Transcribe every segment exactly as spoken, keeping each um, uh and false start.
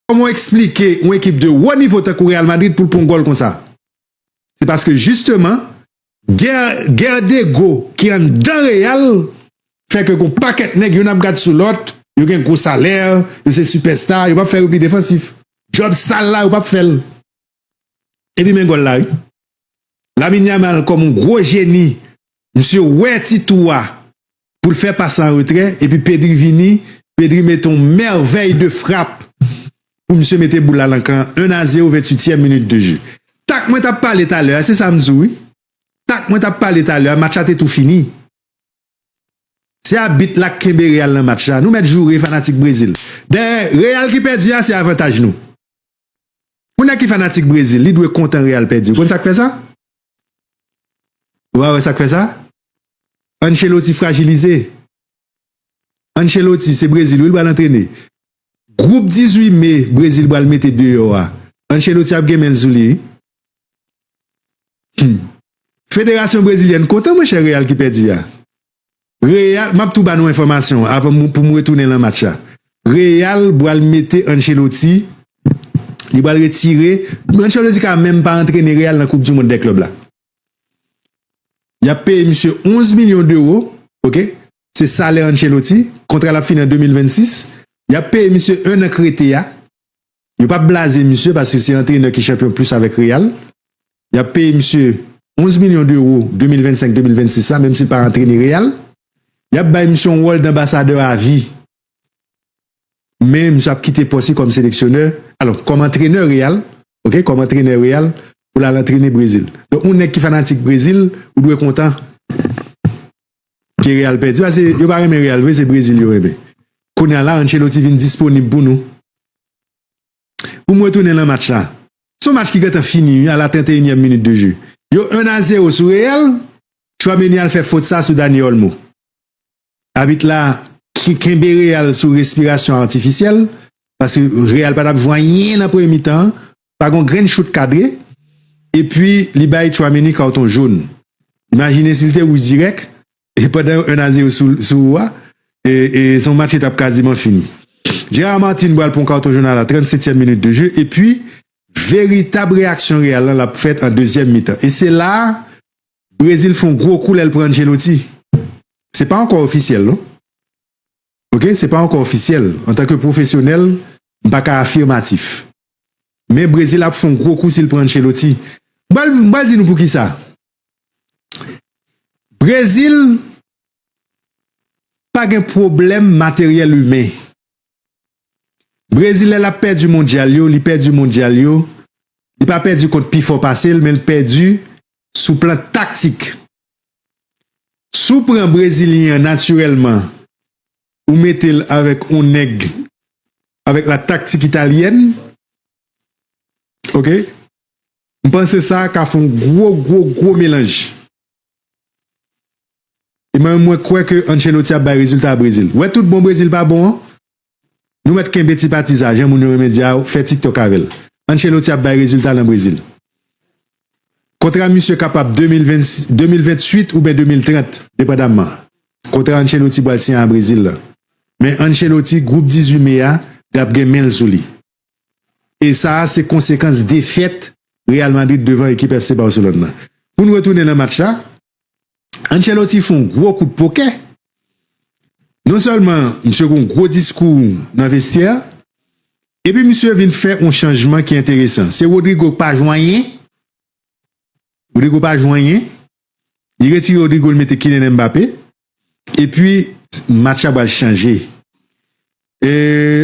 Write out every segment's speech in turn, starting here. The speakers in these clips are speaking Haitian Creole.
Kòman w eksplike yon ekip de wo nivo tankou Real Madrid pou l pran yon gòl konsa? Se paske jisteman, gè, gè dego ki anndan Real fè ke gon pakèt nèg, youn ap gad sou lòt, yo gen gwo salè, yo se sipèsta, yo p ap fè repli defansif. Djòb sal la, yo p ap fè l. Epi men gòl la, wi. Lamine Yamal kòm yon gwo jeni, misye wè ti tou a pou l fè pas an retrè, epi Pedri vini, Pedri mete yon mèvèy de frap pou misye mete boul la nan kan, un à zéro, venntuityèm minit de jeu. Tak mwen t ap pale talè a, se sa m di w, wi. Tak mwen t ap pale talè a, match la te tou fini. Se abit la k kenbe Real nan match la. Nou mèt joure fanatik Brezil. Dayè, Real ki pèdi a, se avantaj nou. Yon nèg ki fanatik Brezil, li dwe kontan Real pèdi. Ou konn sa k fè sa? Ou pa wè sa k fè sa? Ancelotti frajilize. Ancelotti, se Brezil, wi, l pral antrene. Gwoup dizuit me Brezil pral mete deyò a, Ancelotti ap gen men l sou li, wi. Hmm. Federasyon brezilyèn kontan, monchè, Real ki pèdi a. Real, m ap tou ba nou enfòmasyon avan m, pou m retounen nan match la. Real pral mete Ancelotti, li pral retire. Ancelotti ka menm pa antrene Real nan Koup di Mond dè klèb la. Y ap peye misye onz milyon dewo, oke? Se salè Ancelotti, kontra l ap fini an de mil vennsis. Y ap peye misye en an k rete a. Yo p ap blaze misye paske se antrenè ki chanpyon plis avèk Real. Y ap peye misye onz milyon dewo de mil vennsenk, de mil vennsis la, menm si l pa antrene Real. Y ap bay misye yon wòl d anbasadè avi. Men misye ap kite pòs li kòm seleksyonè, alò, kòm antrenè Real, oke, kòm antrenè Real, pou l al antrene Brezil. Donk, yon nèg ki fanatik Brezil, ou dwe kontan ke Real pèdi. Paske yo pa renmen Real vre, se Brezil yo renmen. Kounye a la, Ancelotti vin disponib pou nou. Pou m retounen nan match la. Se yon match ki gentan fini, wi, a la trannteyinyèm minit de jeu. Yo en a zewo sou Real, Tchouaméni al fè fot sa sou Dani Olmo. Abit la ki kenbe Real sou respirasyon atifisyèl, paske Real pa t ap jwe anyen nan premye mitan an, pa gon grenn chout kadre, epi li bay Tchouaméni kawton jòn. Imajine si l te wouj dirèk, e pandan yo en a zewo sou, sou ou a, e, e se yon match ki t ap kaziman fini. Gerard Martin pral pran yon kawton jòn a la trannsetyèm minit de jeu, epi veritab reyaksyon Real lan l ap fèt an dezyèm mitan. E se la a, Brezil fè yon gwo kou lè l pran Ancelotti. Se pa ankò ofisyèl, non. Oke, se pa ankò ofisyèl. Antanke pwofesyonèl, m pa ka afirmatif. Men Brezil ap fè yon gwo kou si l pran Ancelotti. M pral, m pral di nou poukisa. Brezil pa gen pwoblèm materyèl imen. Brezil, lè l ap pèdi mondyal yo, li pèdi mondyal yo, li pa pèdi kont pi fò pase l, men l pèdi sou plan taktik. Si w pran brezilyen an natirèlman, ou mete l avèk yon nèg avèk la taktik italyèn, oke, m panse sa ka fè yon gwo, gwo, gwo melanj. E mwen, mwen kwè ke Ancelotti ap bay rezilta a Brezil. Wè tout bon Brezil pa bon an, nou mèt kenbe ti pati sa, jan moun yo renmen di a, fè TikTok avè l. Ancelotti ap bay rezilta nan Brezil. Kontra misye kapab de mil venn, de mil venntuit oubyen de mil trant, depandamman. Kontra Ancelotti pral siyen a Brezil la. Men Ancelotti, gwoup dizuit me a, l ap gen men l sou li. E sa a se konsekans defèt Real Madrid devan ekip F C Barcelone nan. Pou n retounen nan match la, Ancelotti fè yon gwo kout pokè. Non sèlman misye gen yon gwo diskou nan vestyè, epi misye vin fè yon chanjman ki enteresan. Se Rodrygo k pa jwe anyen. Rodrygo pa jwe anyen. Li retire Rodrygo, li mete Kylian Mbappé. Epi, match la pral chanje. E,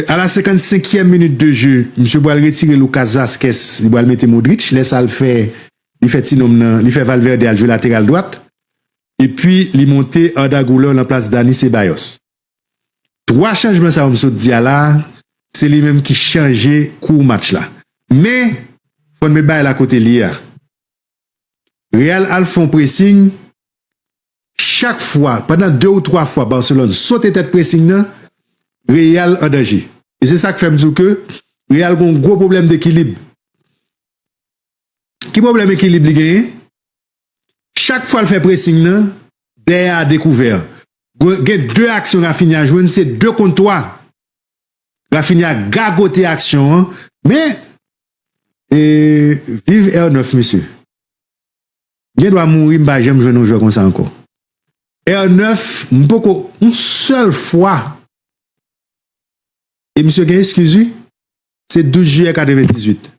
a la senkannsenkyèm minit de jeu, misye pral retire Lucas Vázquez, li pral mete Modric. Lè sa l fè, li fè ti nonm nan, li fè Valverde al jwe lateral dwat. Epi, li monte Arda Güler nan plas Dani Ceballos. Twa chanjman sa yo m sot di a la, se li menm ki chanje kou match la. Men, fò n met bagay la kote li ye a. Real al fè yon pressing, chak fwa, pandan de ou twa fwa Barcelone sote tèt pressing nan, Real an danje. E se sa k fè m di w ke Real gen yon gwo pwoblèm dekilib. Ki pwoblèm ekilib li genyen? Chak fwa l fè pressing nan, dèyè a dekouvè. Gen, gen de aksyon Raphinha jwenn, se de kont twa. Rafinha gagote aksyon an. Men, e, viv R nèf, mesye. Gen dwa mouri, m pa janm jwenn yon jwè konsa ankò. R nèf, m poko, yon sèl fwa, e misye gen eskiz, wi, se douz jiyè katrevendizuit.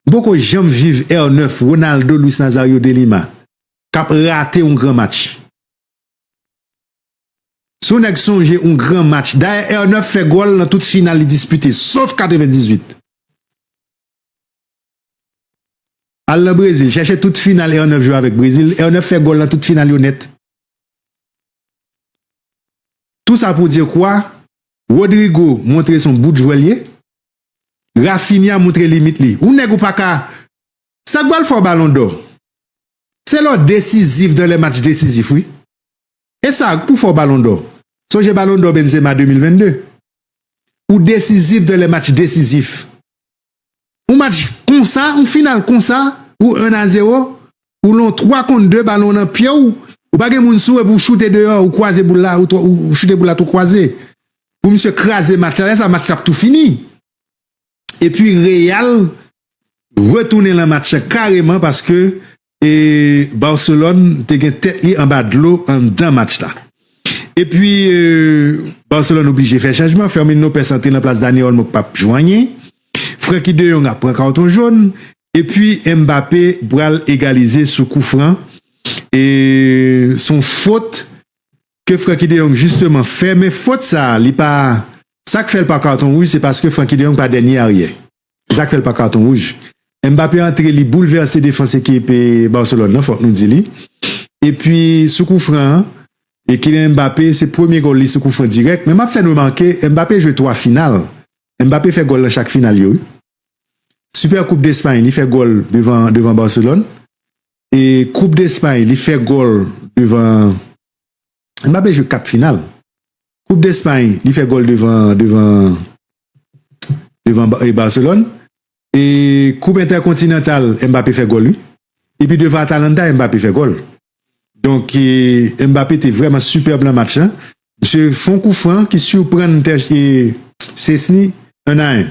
M poko janm viv R nèf, Ronaldo, Luis Nazario de Lima, k ap rate yon gran match. Si yon nèg sonje yon gran match, dayè, R nèf fè gòl nan tout final li dispite, sof katrevendizuit. Al nan Brezil, chèche tout final R nèf jwe avèk Brezil, R nèf fè gòl nan tout final yo nèt. Tout sa pou di kwa, Rodrygo montre se yon bout jwè l ye, Rafinha montre limit li. Yon nèg ou pa ka, sa k pral fè w Balon dò? Se lè w desizif dans les matchs décisifs, wi. E sa pou fè w Balon dò. Sonje Balon dò Benzema de mil vennde. Ou desizif dans les matchs décisifs. Yon match konsa, yon final konsa, ou un à zéro, ou lan twa kont de, balon nan pye w, ou pa gen moun sou, epi ou choute deyò, ou kwaze boul la, ou, twa- ou choute boul la tou kwaze. Pou misye kraze match la, lè sa match la ap tou fini. Epi Real retounen lan match la kareman paske, e, Barcelone te gen tèt li anba dlo anndan match la. Epi, e, Barcelone oblije fè chanjman. Fermin Lopez antre nan plas Dani Olmo k p ap jwe anyen. Frenkie de Jong ap pran katon jòn. Epi Mbappé pral egalize sou kou fran. E se yon fot ke Frenkie de Jong jisteman fè, men fot sa, li pa, sa k fè l pa katon wouj, se paske Frenkie de Jong pa dènye aryè. Se sa k fè l pa katon wouj. Mbappé antre, li boulvèse defans ekip, e, Barcelone nan, fòk nou di li. Epi, sou kou fran an, e Kylian Mbappé, se premye gòl li sou kou fran dirèk. Men m ap fè n remake, Mbappé jwe twa final. Mbappé fè gòl nan chak final yo, wi. Super Coupe d'Espagne, li fè gòl devan, devan Barcelone. E Coupe d'Espagne, li fè gòl devan, Mbappé jwe kat final. Coupe d'Espagne, li fè gòl devan, devan, devan Ba- e Barcelone. E Coupe Intercontinentale, Mbappé fè gòl, wi. Epi devan Atalanta, Mbappé fè gòl. Donk, e, Mbappé te vrèman sipèb nan match lan. Misye fè yon kou fran ki siprann tè- e, Szczesny, un à un.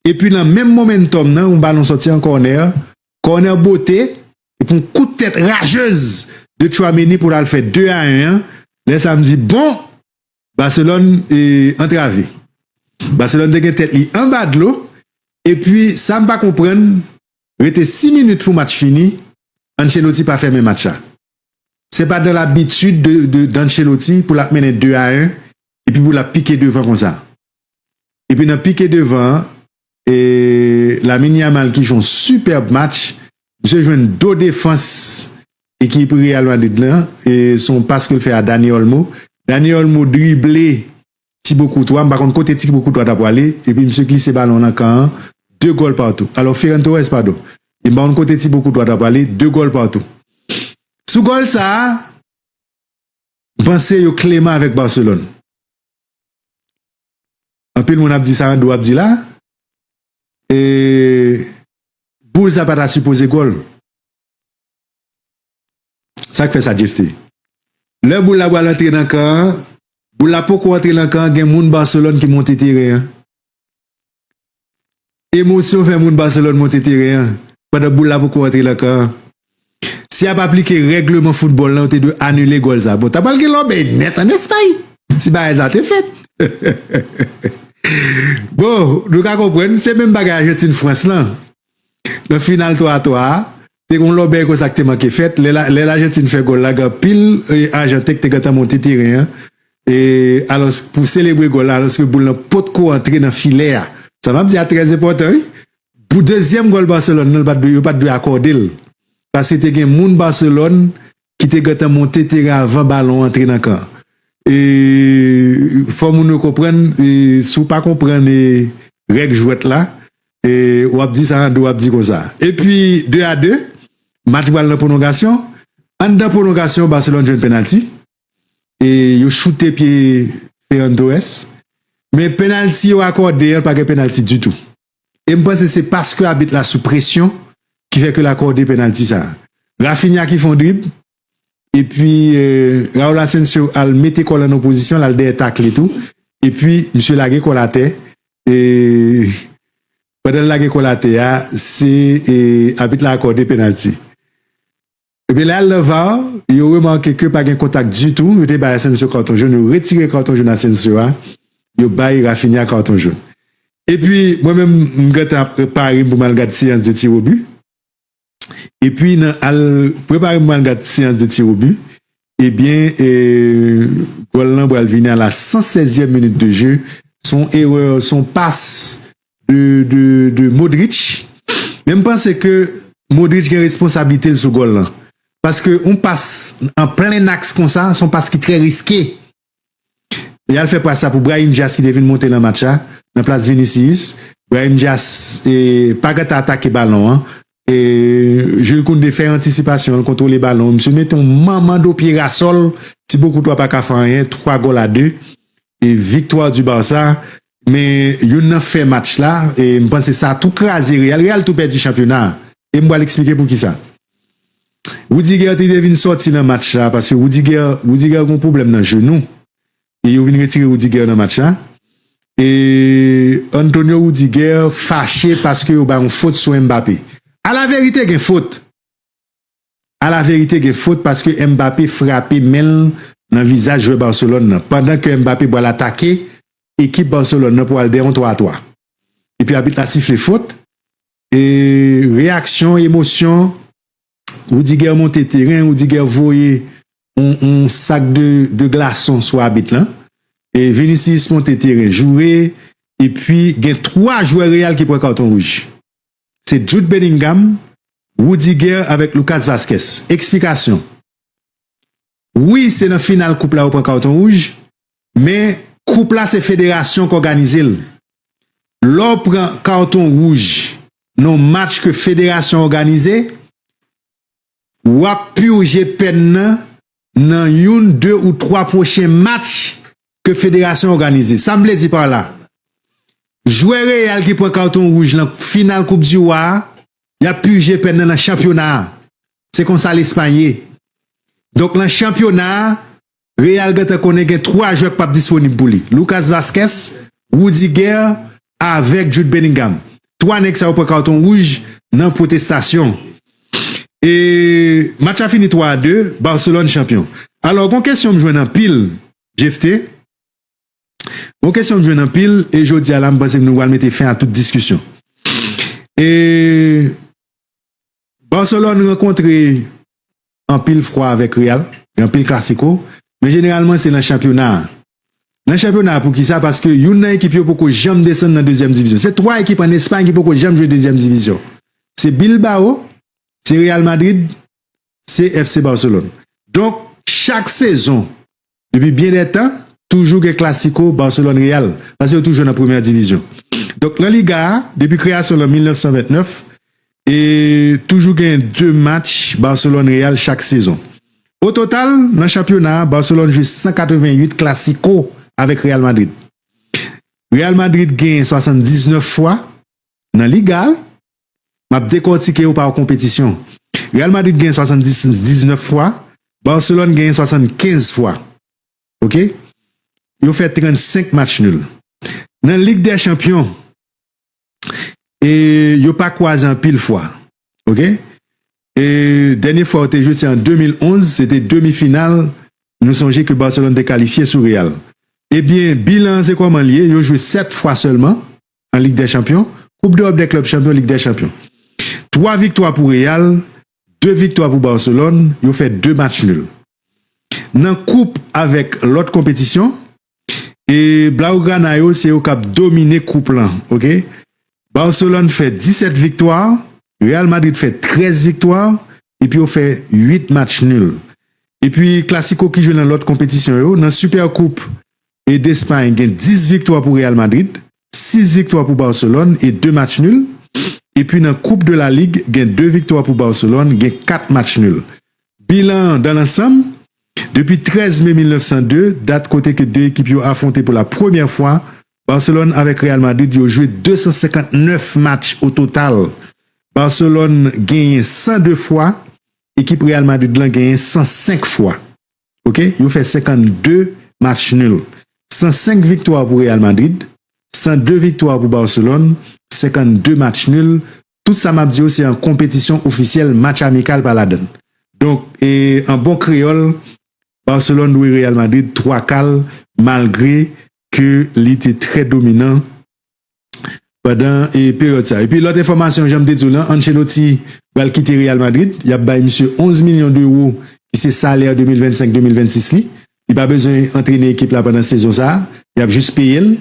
Epi nan menm momentum nan, yon balon sòti an kònè, kònè bote, epi yon kout tèt rajez de Tchouaméni pou l al fè de à un an. Lè sa m di, bon, Barcelone, e, antrave. Barcelone te gen tèt li anba dlo, epi sa m pa konprann, rete sis minit pou match fini, Ancelotti pa fèmen match la. Se pa dans l'habitude de, de, d'Ancelotti pou l ap mennen de à un, epi pou l ap pike devan konsa. Epi nan pike devan an, e Lamine Yamal ki jwe yon sipèb match, misye jwenn do defans ekip Real Madrid lan, e se yon pas ke l fè a Dani Olmo. Dani Olmo drible Thibaut Courtois, m pa konn kote Thibaut Courtois ta pwale, epi misye glise balon nan kan an, de gòl patou. Alò, Ferran Torres, padon. E m pa konn kote Thibaut Courtois ta pwale, de gòl patou. Sou gòl sa a, m panse yo kleman avèk Barcelone. Anpil moun ap di sa, Rando ap di la. E boul sa pa ta sipoze gòl. Sa k fè sa, Jeff T? Lè boul la pral antre nan kan an, boul la poko antre nan kan an, gen moun Barcelone ki monte teren an. Emosyon fè moun Barcelone monte teren an pandan boul la poko antre nan kan an. Si y ap aplike règleman foutbòl la, yo te dwe anile gòl sa. Bon, ta pral gen lòbèy nèt ann Espay si bagay sa te fèt. Bon, nou ka konprann, se menm bagay Ajantin Frans lan. Nan final twa a twa a, te gen yon lòbèy konsa ki te manke fèt. Lè la- lè Lajantin fè gòl la, gen anpil, e, Ajanten ki te gentan monte teren an. E, alòs, pou selebre gòl la, alòske boul lan potko antre nan filè a. Sa m ap di a trè enpòtan, wi. Pou dezyèm gòl Barcelone nan, li pa t dwe- yo pa t dwe akòde l. Paske te gen moun Barcelone ki te gentan monte teren avan balon an antre nan kan. E, fò moun yo konprann, e, si w pa konprann, e, règ jwèt la, e, w ap di sa, Rando ap di konsa. Epi, de a de, match pral nan pwolongasyon. Anndan pwolongasyon, Barcelone jwenn penalti. E yo choute pye Ferran Torres. Men penalti yo akòde an, pa gen penalti ditou. E m panse se paske abit la sou presyon ki fè ke l akòde penalti sa. Rafinha ki fè yon drib, epi, e, Raul Asensio al mete kò l nan yon pozisyon, l al dèyè takle tou, epi misye lage kò l atè, E pandan l lage kò l atè a, se e, abit la akòde penalti. Ebyen, lè al nan var, yo remake ke pa gen kontak ditou, yo te bay Asensio katon jòn, yo retire katon jòn Asensio a, yo bay Raphinha katon jòn. Epi, mwen menm, m gentan ap prepare m pou m al gad seyans de tire o bi. Epi, nan al prepare m pou m al gad seyans de tire o bi, ebyen, e, gòl lan pral vini a la san sèzyèm minit de jeu. Se yon erè, se yon pas de, de, de Modric. Men m panse ke Modric gen responsablite l sou gòl lan. Paske yon pas an plen aks konsa, se yon pas ki trè riske. E al fè pas sa pou Brahim Diaz ki te vin monte nan match la, nan plas Vinicius. Brahim Diaz e, pa gentan atake balon an. E Jules Koundé fè antisipasyon, l kontwole balon. Misye mete yon manman do pye rasòl, Thibaut Courtois pa ka fè anyen, twa gòl a de. E viktwa di Barça, men youn nan fè match la, e m panse sa tou kraze Real. Real tou pèdi chanpyona a. E m pral eksplike poukisa. Rudiger te vin sòti nan match la, paske Rudiger, Rudiger gen yon pwoblèm nan jenou. E yo vin retire Rudiger nan match la. E Antonio Rudiger fache paske yo bay yon fot sou Mbappé. Alaverite gen fot. Alaverite gen fot paske Mbappé frape men l nan vizaj jwè Barcelone nan. Pandan ke Mbappé pral atake ekip Barcelone nan pou al dèyè yon twa a twa. Epi abit la sifle fot. E reyaksyon, emosyon, Rudiger monte teren, Rudiger voye yon, yon sak de, de glason sou abit lan. E Vinicius monte teren, joure, epi gen twa jwè Real ki pran katon wouj. Se Jude Bellingham, Rudiger avèk Lucas Vázquez. Eksplikasyon. Wi, se nan final koup la yo pran katon wouj, men koup la se federasyon k òganize l. Lè w pran katon wouj nan yon match ke federasyon òganize, w ap pije pèn nan nan youn, de ou twa pwochen match ke federasyon òganize. Sa m vle di pa la, jwè Real ki pran katon wouj nan final Koup di Wa a, y ap pije pèn nan nan chanpyona a. Se konsa Lespay ye. Donk, nan chanpyona a, Real gentan konnen gen twa jwè k p ap disponib pou li. Lucas Vázquez, Rudiger, avèk Jude Bellingham. Twa nèg sa yo pran katon wouj nan pwotestasyon. E match la fini twa a de, Barcelone chanpyon. Alò, gon kesyon m jwenn anpil, Jephté. Gon kesyon m jwenn anpil, e jodi a la, m panse ke nou pral mete fen a tout diskisyon. E Barcelone rankontre anpil fwa avèk Real, gen anpil klasiko, men jeneralman se nan chanpyona a. Nan chanpyona a, poukisa? Paske youn nan ekip yo poko janm desann nan dezyèm divizyon. Se twa ekip ann Espay ki poko janm jwe dezyèm divizyon. Se Bilbao, se Real Madrid, se F C Barcelone. Donk, chak sezon, depi byen dè tan, toujou gen klasiko Barcelone-Real, paske yo toujou nan premyè divizyon. Donk, nan Liga a, depi kreyasyon l an mil nèf san vennèf, e toujou gen de match Barcelone-Real chak sezon. O total, nan chanpyona a, Barcelone jwe san katreventuit klasiko avèk Real Madrid. Real Madrid genyen swasanndiznèf fwa nan Liga a. M ap dekòtike yo pa konpetisyon. Real Madrid genyen swasanndiznèf fwa, Barcelone genyen swasannkenz fwa. Oke? Yo fè trannsenk match nul. Nan Lig dè Chanpyon, e yo pa kwaze anpil fwa. Oke? E dènye fwa yo te jwe, se an de mil onz, se te demi final. Nou sonje ke Barcelone te kalifye sou Real. Ebyen, bilan an se kòman l ye? Yo jwe sèt fwa sèlman an Lig dè Chanpyon, Coupe d'Europe des Clubs Champions, Lig dè Chanpyon. Twa viktwa pou Real, de viktwa pou Barcelone, yo fè de match nul. Nan koup avèk lòt konpetisyon, e Blaugrana yo, se yo k ap domine koup lan, oke? Barcelone fè disèt viktwa, Real Madrid fè trèz viktwa, epi yo fè uit match nul. Epi klasiko ki jwe nan lòt konpetisyon yo, nan Super Coupe e d'Espagne gen dis viktwa pou Real Madrid, sis viktwa pou Barcelone e de match nul. Epi nan Coupe de la Ligue, gen de viktwa pou Barcelone, gen kat match nul. Bilan an, dan lansanm, depi trèz me mil nèf san de, dat kote ke de ekip yo afwonte pou la premyè fwa, Barcelone avèk Real Madrid yo jwe de san senkantnèf match o total. Barcelone genyen san de fwa, ekip Real Madrid lan genyen san senk fwa. Oke? Yo fè senkannde match nul. San senk viktwa pou Real Madrid, san de viktwa pou Barcelone, senkannde match nil. Tout sa m ap di yo, se an konpetisyon ofisyèl, match amikal pa ladann. Donk, e, an bon kreyòl, Barcelone dwe Real Madrid twa kal, malgre ke li te trè dominan pandan, e, peryòd sa. Epi lòt enfòmasyon, jan m te di w lan, Ancelotti pral kite Real Madrid. Y ap bay misye onz milyon de euro, ki se salè de mil vennsenk, de mil vennsis li. Li pa bezwen antrene ekip la pandan sezon sa a. Y ap jis peye l.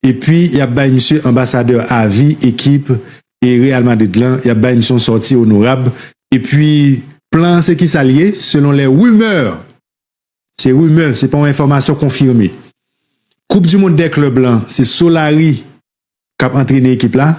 Epi, y ap bay misye anbasadè avi ekip e Real Madrid lan. Y ap bay misye yon sòti onorab. Epi, plan an se ki sa l ye, selon les rumeurs. Se rimè, se pa yon enfòmasyon konfime. Koup di mond dè klèb lan, se Solari k ap antrene ekip la.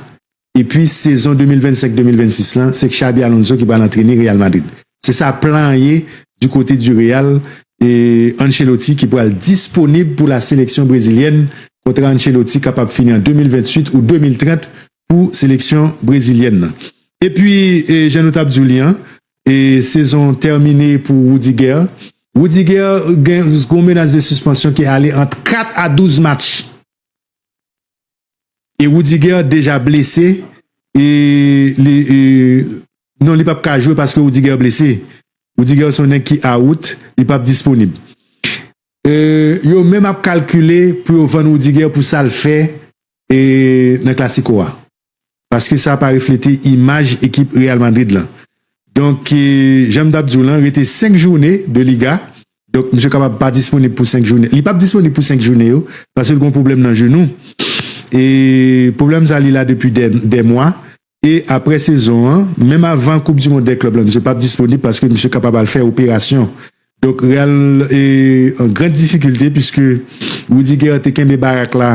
Epi, sezon de mil vennsenk de mil vennsis lan, se Xabi Alonso ki pral antrene Real Madrid. Se sa plan an ye du côté du Real. E Ancelotti ki pral disponib pou la seleksyon brezilyèn. Kontra Ancelotti kapab fini an de mil venntuit ou de mil trant pou seleksyon brezilyèn nan. Epi, e, jan nou t ap di w li an, e, sezon tèmine pou Rudiger. Rudiger gen yon menas de sispansyon ki ale ant kat a douz match. E Rudiger deja blese. E, li, e, non, li p ap ka jwe paske Rudiger blese. Rudiger se yon nèg ki out, li p ap disponib. E, yo menm ap kalkile pou yo vann Rudiger pou sa l fè, e, nan Clasico a. Paske sa pa reflete imaj ekip Real Madrid lan. Donk, e, jan m t ap di w lan, rete senk jounen de Liga. Donk, misye kapab pa disponib pou senk jounen. Li p ap disponib pou senk jounen yo, paske l gen yon pwoblèm nan jenou. E pwoblèm sa, li la depi dè, dè mwa. E apre sezon an, menm avan Koup di Mond dè Klèb la, misye p ap disponib paske misye kapab al fè operasyon. Donk, Real, e, an gran difikilte, piske Rudiger te kenbe barak la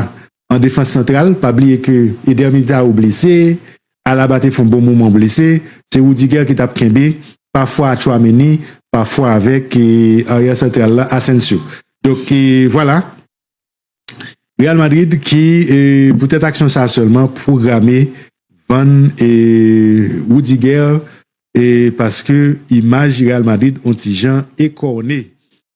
an defans santral. Pa bliye ke Eder Militao blese, Alaba te fè yon bon moman blese. Se Rudiger ki t ap kenbe, pafwa Tchouaméni, pafwa avèk, e, aryè santral la, Asensio. Donk, e, vwala. Real Madrid ki, e, poutèt aksyon sa a sèlman, pwograme vann, e, Rudiger, e, paske imaj Real Madrid on ti jan ekòne.